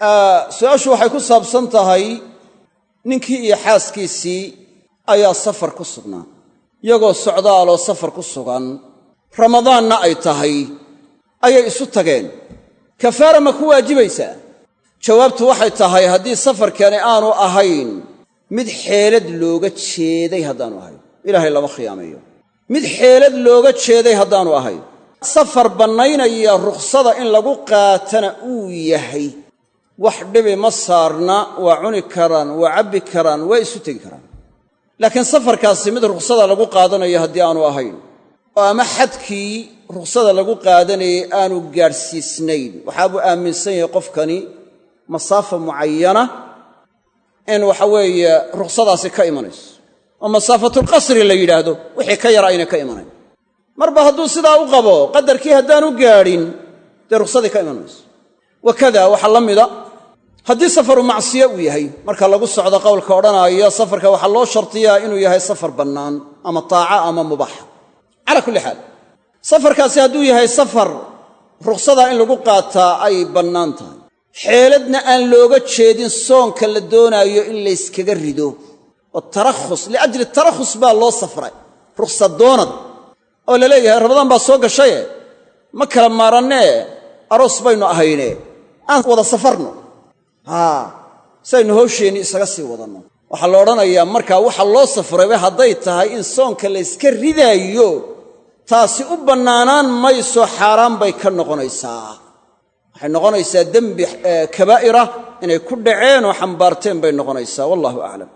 Su-aashu waxay ku saabsan tahay ninkii iyo xaaskiisii ayaa safar ku sugnaa, iyagoo socdaaloo safar ku sugan, Ramadaanna ay tahay, ayay isu tageen. Kafaara ma ku waajibaysaa? Jawaabtu waxay tahay, haddii safarkani aanu ahayn mid xeelad looga jeeday, haddaanu ahayn, Ilaahay lama khiyaameeyo, mid xeelad looga jeeday haddaanu ahayn, safar bannaynaya rukhsada in lagu qaatana uu yahay, wax dhibi ma saarna. Waa cuni karaan, waa cabbi karaan, waa isu tegi karaan. Laakiin safarkaasi mid rukhsada lagu qaadanayo haddii aanu ahayn, oo ama xadkii rukhsada lagu qaadanayay aanu gaadhsiisnayn, waxaabuu aaminsan yahay qofkani masaafa mucayana in waxa weeye rukhsadaasi ka imanayso, oo masaafatulqasri la yidhaahdo, wixii ka yara aynay ka imanayn. Marba hadduu sidaa u qabo, qadarkii haddaanu gaadhin, dee rukhsadii ka iman mayso. Wakada waxaa la mida haddii safaru macsiya uu yahay. Marka lagu socdo qowlka odhanaayo safarka waxaa loo shartiyaa inuu yahay safar bannaan, ama taaca ama mubaaxa. Calaa kulli xaal, safarkaasi hadduu yahay safar rukhsada in lagu qaataa ay bannaan tahay, xeeladna aan looga jeedin soonka la doonaayo in layskaga rido, oo tarakhus liajli tarakhus baa loo safray, rukhsad doonad oo la leeyahay Ramadaan baa soo gashaye, ma kala maarannee, aroos baynu ahayne, aan wada safarno, haa, saynu hawsheenni isaga sii wadanno. Waxaa la odhanayaa markaa waxa loo safrayba hadday tahay in soonka layska ridaayo, taasi u bannaanaan mayso, xaaraan bay ka noqonaysaa. Waxay noqonaysaa dembi kabaa'ira inay ku dhaceen oo xambaarteen bay noqonaysaa. Wallahu aclam.